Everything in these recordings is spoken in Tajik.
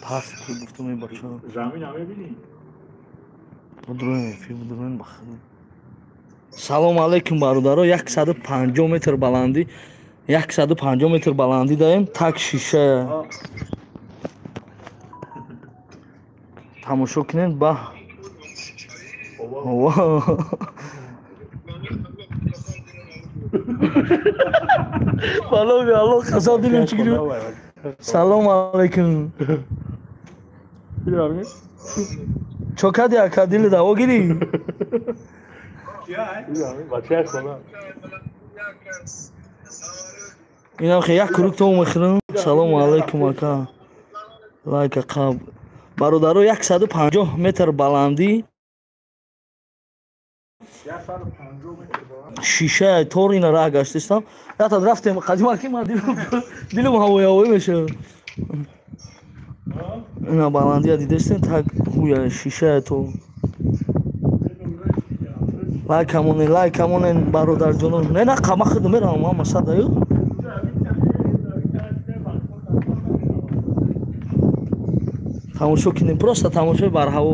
Пас ки гуфтам эй бача. Замин мебини? Будроем эфир будроем бахад. Салом алейкум бародаро, 150 метр баландӣ, 150 метр баландӣ даем, так шиша. Тамошо кунед ба. Баломи Аллоҳ қасам дилим чӣ гирифт. Салом алейкум. Чо кади ака дили даво гирӣ? Инам хе як круг то мехӯрам. Салому алейкум ака. Лайка қаб. Бародаро 150 метр баландӣ. Шиша тор ина раҳ гаштистам. Ята рафтем қадима ки ман дилум ҳавои ҳавоӣ мешавад. Ина баландия дидестем так ҳуя шиша то. Лайкамонен, лайкамонен бародарҷонон. Не на қама худум меравам ама садаю. Тамошо кунем, просто тамошои барҳаво.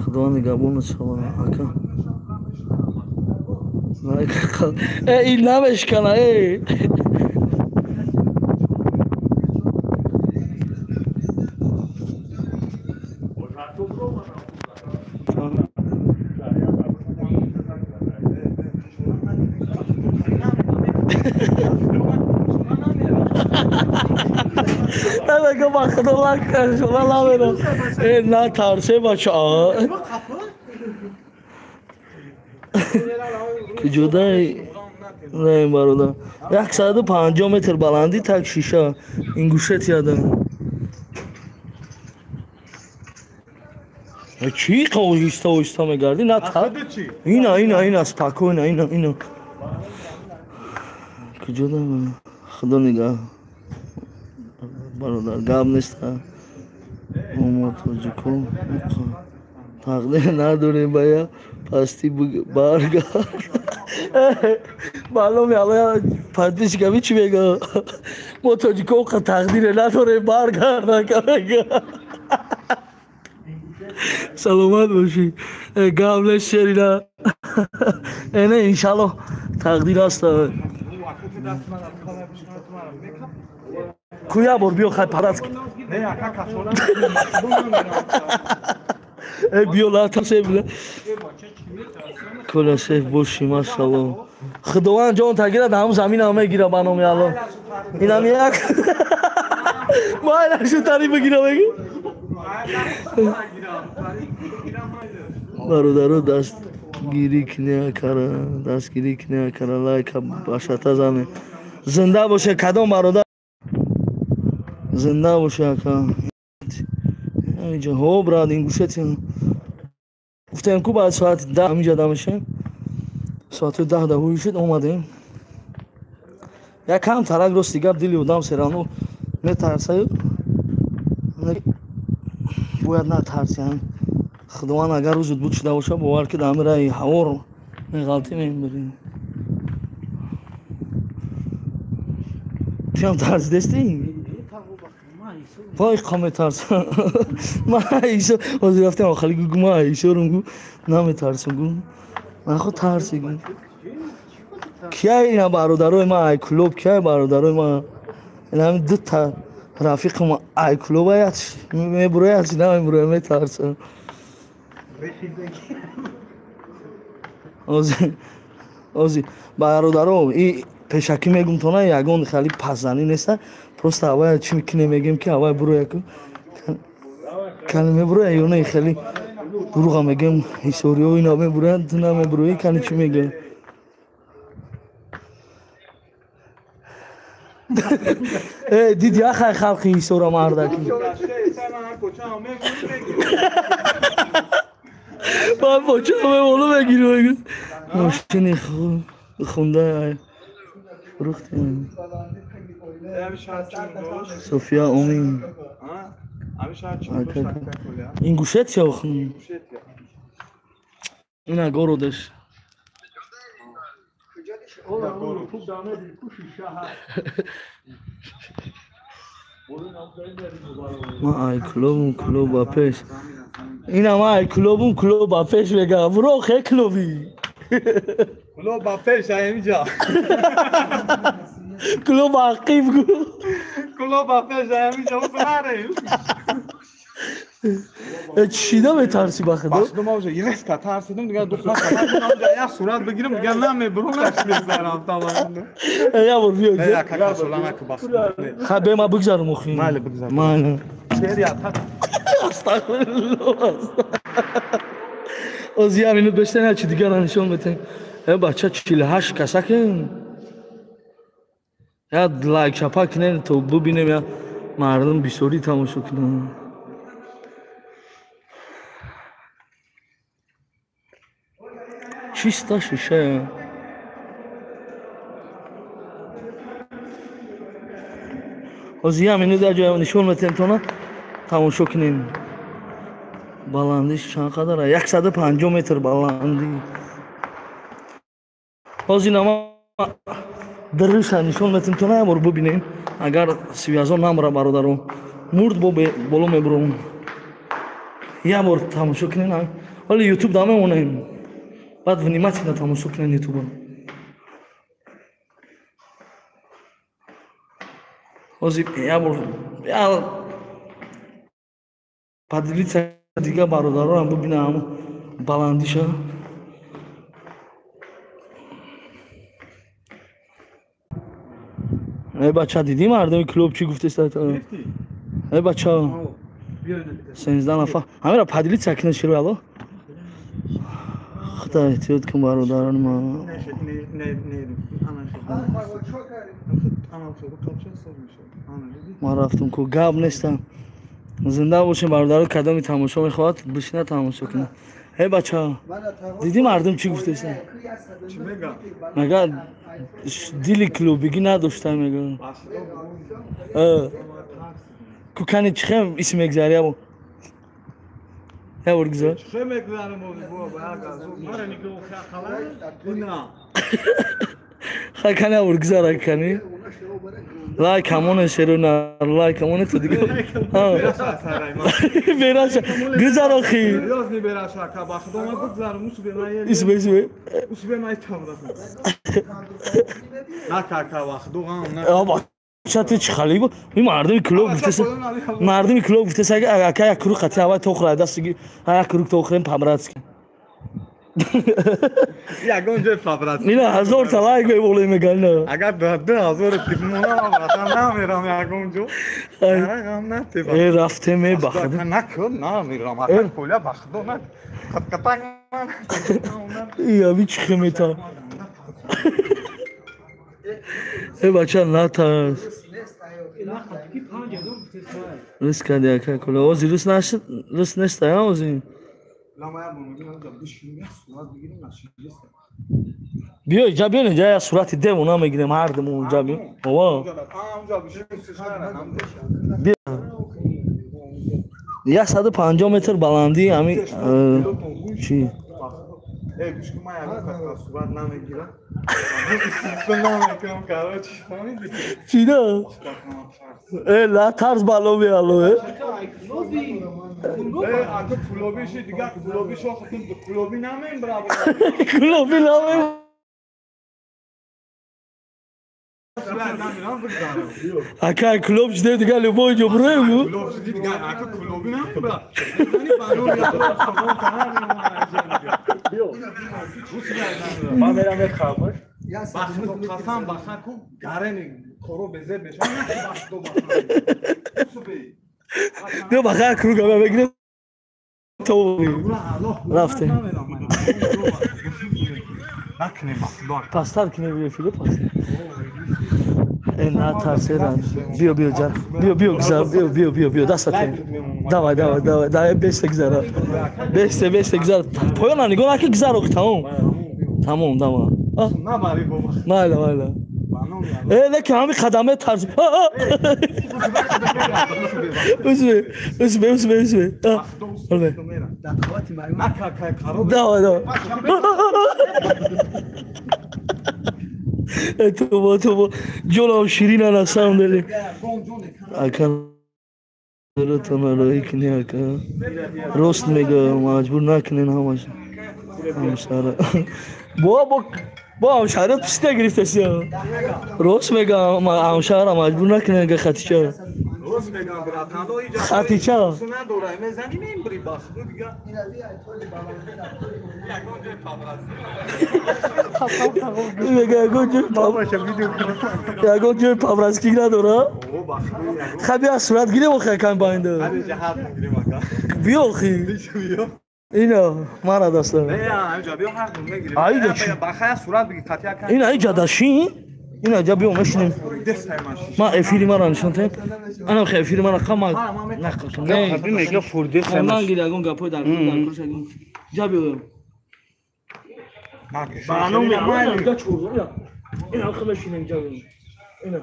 Худо нигаҳбонат шава ака. Э ин намешкана э. На тарсе бача. Куҷодай? Не бародар. 150 метр баландӣ так шиша. Ингушетияда. Чӣ оҳиста оҳиста мегардӣ? На та. Ина ина ина спокойно ина ина. Куҷода? Худо нигаҳ. Бародар гап нест. Мо тоҷико тақдир надорем ба я пасти баргард. Маълуми алло подписчика ми чӣ мега? Мо тоҷико тақдире надорем баргард мега. Саломат бошӣ. Гап нест шерина. Не иншаллоҳ тақдир аст. Куя бор биё хай парац. Э биё латасеб. Кола шеф боши машаллоҳ. Худованд ҷон тагирад ҳам заминам мегира ба номи Аллоҳ. Инам як майла шутари бигира меги. Бародаро дастгирӣ кунед кара, дастгирӣ кунед кара, лайка башата зане. Зинда боше кадом бародар. Зинда боше ака. Инҷа ҳо брат Ингушетия. Гуфтем ку баъд соати 10 ҳаминҷа дамешем. Соати 10 да ҳуй шуд омадем. Як кам тарак рости гап дили одам серано метарсаю. Бояд натарсиям. Худованд агар рӯзут буд шуда бошад бовар ки дар ҳамин раҳи ҳаворо меғалтӣ мебарем. Тиам тарсидестӣ? Вай қа метарсам. Ман ҳисо ҳозир рафтем охали гу ман ҳисорум гу наметарсам гу. Ман хо тарси гу. Кияй ина бародарои ман айклуб, кияй бародарои ман. Ина ҳамин дута рафиқи ман айклуб аят мебурояд, намебурояд метарсам. Ози ози бародаро и пешакӣ мегум то на ягон хали пасзанӣ неста. Просто авая чӣ мекунем мегем ки авай буроя ку. Кани мебуроя ё не хели дурӯға мегем ҳисориҳо ина мебуроянд, ту намебуроӣ кани чӣ мегем? Э диди ахай халқи ҳисора мардаки. Ман поча мемолу мегирам. Мошини хунда фурӯхтем. София Омин. Ингушетия охун. Ина городаш. Ма ай клубум клуб ба пеш. Ина ма ай клубум клуб ба пеш мега. Бро хе клуби. Клуб ба пеш ай инҷа. Клуб ақиб гу. Клуб ба пеш ай инҷа усарем. Чида метарси ба худо? Бахудо ма уже резко тарсидим, дигар духтар як сурат бигирам, дигар намебурам, мезарам тамом. Я бор биё. Я кака солама ки бахудо. Ха бе ма бигзарам охи. Майли бигзар. Майли. Серия та. Астағфируллоҳ. Оз я минут бештар чи дигар нишон метем. Э бача 48 касакен. Я лайк чапа кунен то бубинем я мардум бисёри тамошо кунанд. Чисто шиша. Оз я минут ҷоя нишон метем тона тамошо кунем. Баландиш чанд қадар? 150 метр баландӣ. Оз ина ма дариша нишон метем тона як бор бубинем. Агар связон намра бародаро мурд бо боло мебурам. Як бор тамошо кунем. Ҳоли ютуб да мемонем. Баъд внимательно тамошо кунем ютуба. Ози як бор поделиться дига бародарорам бубинам баландиша. Эй бача дидӣ мардуми клуб чӣ гуфтеста? Эй бача 13 нафар. Ҳамера поделиться кунед широ алло. Худо эҳтиёт кун бародарон ма. Ман рафтум ку гап нестам. Зинда бошем бародаро, кадоми тамошо мехоҳад бишина тамошо кунад. Эй бача дидӣ мардум чӣ гуфтеста? Мега дили клубигӣ надошта мега. Ку кани чӣ хем исм мегзари ябо? Я бор гузар. Чӣ мегзарам ина. Ха кани я бор гузар кани. Лайк ҳамоне шеро на лайк ҳамоне ту дига. Бераша гузар охи. Серьезно бераша ка ба худо ма бигзарам усбе ма е. Исбе исбе. Усбе ма тамра. На ка ка ба худо гам на. Аба чати чӣ хали бу? Ин мардуми клуб гуфтеса. Мардуми клуб гуфтеса ака як круг қати ава тохра даст як круг тохрем по-братски. Ягон ҷой по-братски. Ина 1000 та лайк меболем меган. Агар 2000 типмона братан намерам ягон ҷо. Ғам натиба. Э рафтем э бахудо. Накун намерам ака коля бахудо на. Қатқатак ман. Я ви чӣ хемета. Э бача натарс. Рус кади ака коля. Ози рус нашид, рус неста я ози. Биё иҷа биё инҷа як сурати девона мегирем ҳардумон унҷа биё. Ова. Биё. 150 метр баландӣ ҳами чӣ? Э гӯш кун ман ягон кас сурат намегирам. Намекунам короче фаҳмидӣ? Чӣ да? Э ла тарс бало биало э. Э ака клуби ши дигар клуби шо хатм клуби намембра. Клуби намем. Ака клуб шиде дигар любой ҷо буроем. Клуб шиди дигар ака клуби намембра. Ман мерам мехӯрам. Бахудо қасам баха ку гарени коро безеб мешавад на бахудо баха. Биё баха круг ама мегирем то рафтем. Накунем бахудо. Пастар кунем биё фило пастар. Э натарс э биё биё ҷан биё биё гузар биё биё биё биё дастат. Давай давай давай давай беста гузара. Беста беста гузар. Поёна нигоҳ наки гузар охи тамом. Тамом давай. Набари бобо. Майла майла. Э лекин ҳами қадаме тарс. Усбе усбе усбе усбе. Давай давай. Тоба, тоба. Ҷонам ширина на самом деле. Ака, ротона кни, ака. Рост мега, маҷбур накунен ҳамаш. Ҳамшара. Бо бо бо ҳамшаҳрият писида гирифтаси. Рост мега, ҳамшаҳра маҷбур накунен га Хатича. Рост мегам, братан, иҷа Хатича. Надора, мезани мембри бахду дига. Ягон ҷой пабрази. Мега ягон ҷой пабразки надора. О, бахду ягон. Ха, бия сурат гирем охи кам байнда. Ҳами ҷаҳат мегирем, ака. Биё охи. Биё. Ина мара даста. Не, ҳамиҷа биё, ҳар дун мегирем. Ай, иҷа чӣ? Бахая сурат бигир, қатия кан. Ина иҷа дашин. Ина ҷа биё мешинем. Дестай машин. Ма эфири мара нишон тем. Ана хе эфири мара қама нақл кун. Хаби мега фурде. Хондан гир ягон гапҳои дар кур шагин. Ҷа биё. Ба номи ҷа чорзор. Ина хе мешинем ҷа. Ина.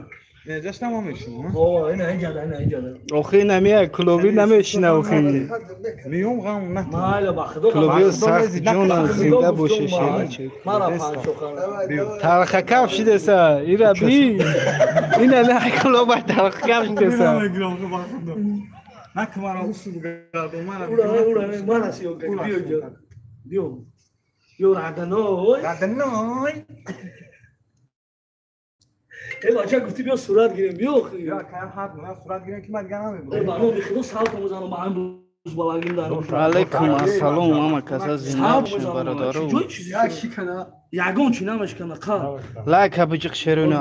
Неҷаш тамом мешинем. О, ина иҷа да, ина иҷа да. Охи намия клуби намешина охи. Миём ғам на. Майла ба худо. Клуби сахт ҷона зинда боше шеначе. Мара панчохан. Талха каф шидеса ира би. Ина на клуба талха каф шидеса. На кмара усу гардо мара. Ура, ура, мара сиё биё ҷа. Биё. Биё радано. Радано. Э, бача, гуфти биё сурат гирем, биё охи. Я кам ҳад ман сурат гирем ки ман дига Э, намебурам. ба номи худо салто мезанам ба ҳам рӯз балагим дар. Алейкум ассалом, ама каса зинда бошед бародаро. Ҷой чизи ягон чи намешкана қа. Лайка биҷиқ шеруна.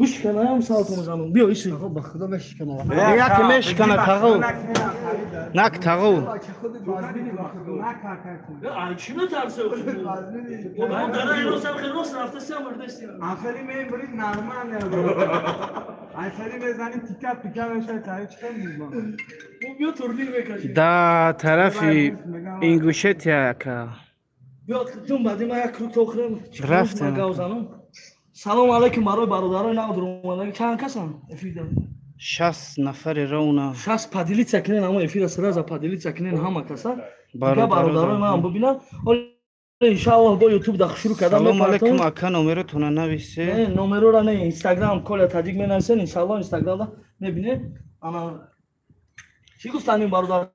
Бишканаям салто мезанам. Биё иси. Ба худо мешикана. Як мешкана тағу. Нак тағу. Ай, чӣ метарсе охи? О, дара иросам хел рост рафта сиам бурдеси. Анхели мебури нормально. Анхели мезани тика пика мешавад, тари чӣ хел мизбон. Мо биё турнир мекашем. Да тарафи Ингушетия ака. Биё тун баъди ма як круг тохрем. Рафтем. Гав занам. Салом алейкум барои бародарои нав дуромадаги. Чанд касан эфирда? 60 нафари ровно. 60 поделиться кунен ҳама эфира, сразу поделиться кунен ҳама каса. Дига Бародаро бародарои ман бибинанд. Ҳоли иншааллоҳ бо ютуб да шурӯъ кардам Салом мепартом. алейкум ака, номеротона нависе. Не, номерора не, инстаграм Коля Таҷик менависен, иншааллоҳ инстаграмда мебинед. Ана чӣ гуфтан ин бародар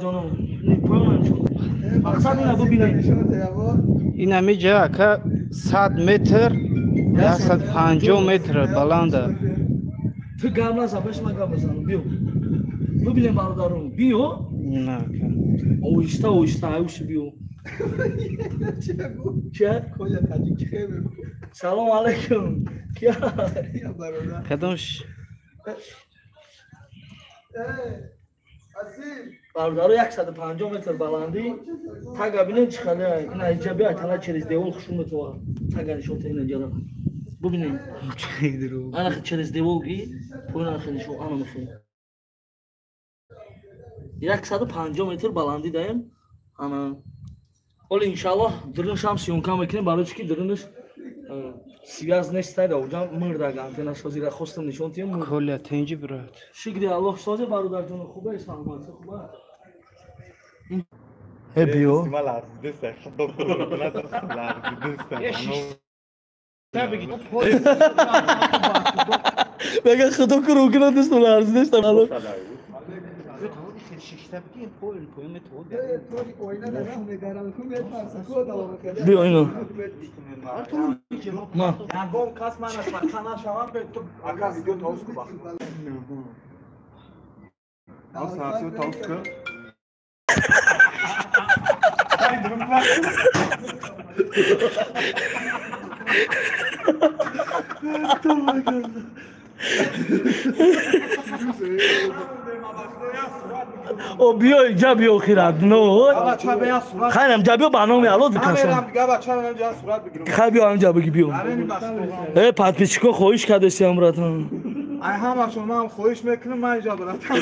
ҷоном? Поёна нишон. Мақсад ина бибинед. Ин ҳамиҷа ака 100 метр, 150 метр баланда. Ту гап назан, беш ман гап мезанам. Биё. Бибинем бародарон, биё. На ака. Оҳиста, оҳиста, аюси биё. Чия? Коля Таҷик чӣ хел мегӯ? Салом алейкум. Кия? Я бародар. Кадомш? Азим. Бародаро, 150 метр баландӣ. Тага бинед чӣ қадар. Ина иҷа биё, тана через девол хушум метова. Тага нишон та ина ҷара. Бибинед. Ана хе через девол ги, поён хе нишон, ана мехе. 150 метр баландӣ даем. Ана ҳоли иншааллоҳ дуруншам съёмка мекунем, барои чӣ ки дурунаш связь нестай да уҷа мурдаг антенна созира хостам нишон тием. Мурд. Коля тенҷи брат. Шукри Аллоҳ, созе бародарҷоно, хубе, саломат, хубе. Э, биё. Ма ларзидеста, худо ларзидеста. Мега худо куру кунад дасту ларзидеста. Биё ино. Ма. Ягон кас мана сақа нашавам, бе ту ака видео таус ку бах. Ас сарсиё таус ку. О, биё иҷа, биё хирад. Но. Бача бея сурат. Хайрам ҷа биё ба номи Аллоҳ бикасам. Намерам дига, бача мерам ҷа сурат бигирам. Хай биё ҳамҷа бигӣ биё. Арени бахто. Э, подписчико хоҳиш кардесиям, братан. Ай ҳамашон ман хоҳиш мекунам, ман иҷа братан.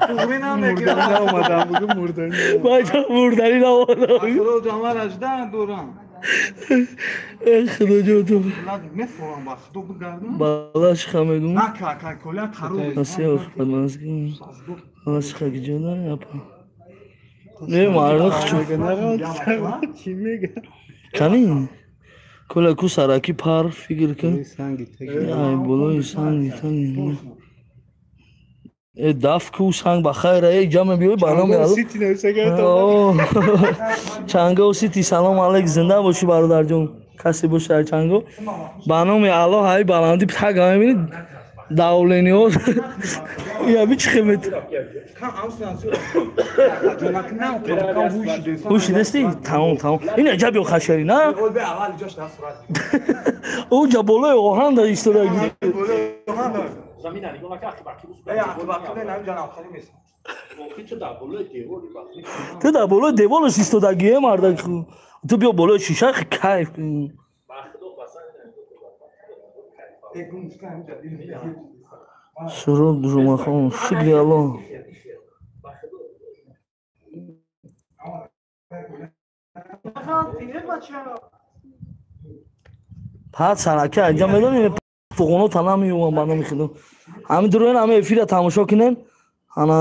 Туғри намегирам. Наомадам бугу мурдани. Ман иҷа мурданӣ наомадам. Худо ҷамар ажда дорам. Э, худо ҷон. Мефорам ба худо бигардам. Бала шиха мегум. На ка коля тару. Асия падмазги. Бала шиха гиҷона апа. Не, мардум хучу. Чӣ мега? Кани? Кола ку сараки пар фикр кун. Ай болои санги таги. Э даф ку санг ба хайр э ҷамъ биёй ба номи Аллоҳ. Чанго Сити салом алейк зинда бошӣ бародарҷон. Касе боша Чанго. Ба номи Аллоҳ ай баланди тага мебинед давлениҳо. Я би чӣ хемет? Ҳушидести? Тамом, тамом. Ин аҷаб ё хашари, на? Уҷа болои оҳан да истода. Ту дар болои деволаш истодагие мардак. Ту биё болои шиша кайф кун. Суруд Жумахон, шукри Аллоҳ. Пад сараки аҷа медонӣ фуғоно тана меёвам ба номи худо. Ҳамин дуроен ҳама эфира тамошо кунем. Ана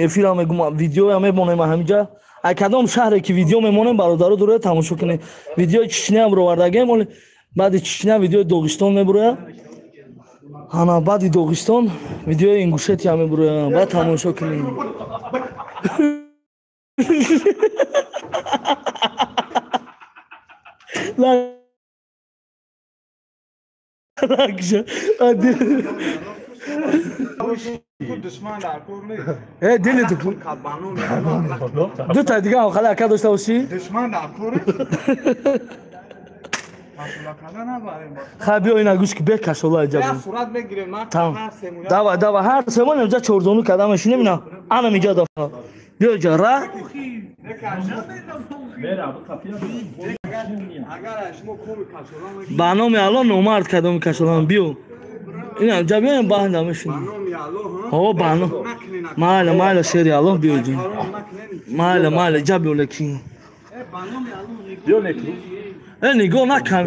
эфира мегум видеоя мемонем ҳаминҷа. Ай кадом шаҳре ки видео мемонем бародаро дуроя тамошо кунем. Видеои Чечниям ровардагем, оли баъди Чечня видеои Доғистон мебуроя. Ана баъди Доғистон видеои Ингушетия мебуроя. Баъд тамошо кунем. Лакша. Э дили ту. Ду та дига ҳам хала ака дошта бошӣ? Душман дар кор. Ха биё ина гӯш ки бекашола аҷаб. Сурат мегирем ман. Дава дава ҳар семон инҷа чорзону када мешинем ина. Анам инҷа дафа. Биё инҷа ра. Ба номи Аллоҳ номард кадоми кашолам биё. Ина инҷа биё баҳда мешинем. Ҳо ба ном. Майла майла шери Аллоҳ биё инҷа. Майла майла инҷа биё лекин. Биё лекин. Э нигоҳ накам.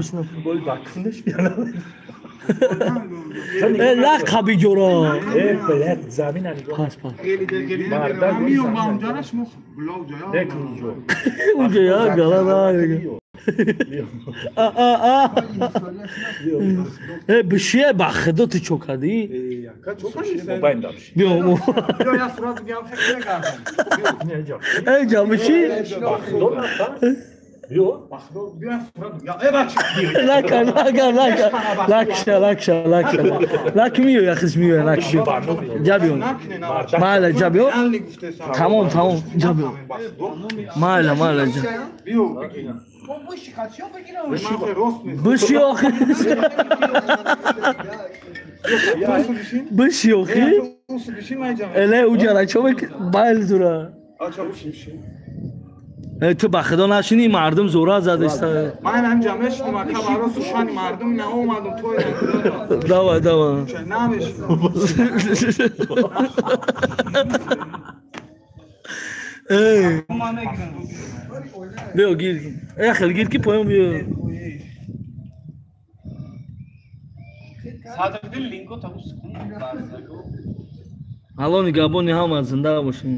Э лақаби ҷоро. Э блядь, замина нигоҳ. Пас пас. Унҷо я гала. А а а. Э бишие ба худо ту чо кардӣ? Биё. Э ҷа биши? Лака лака лака лакша лакша лакша лак миё яхис миё лакши ҷабиё майла ҷабиё тамом тамом ҷабиё майла майла биши охи биши охи эле уҷара чо байл зура. Ту ба худо нашинӣ мардум зора задаста. Ман ҳамҷа мешинам ака баросу шани мардум наомадум той. Дава дава. Намешинам. Эй. Биё гир. Э хел гир ки поён биё. Садриддин линко табус кун. Алло нигабони ҳама зинда бошин.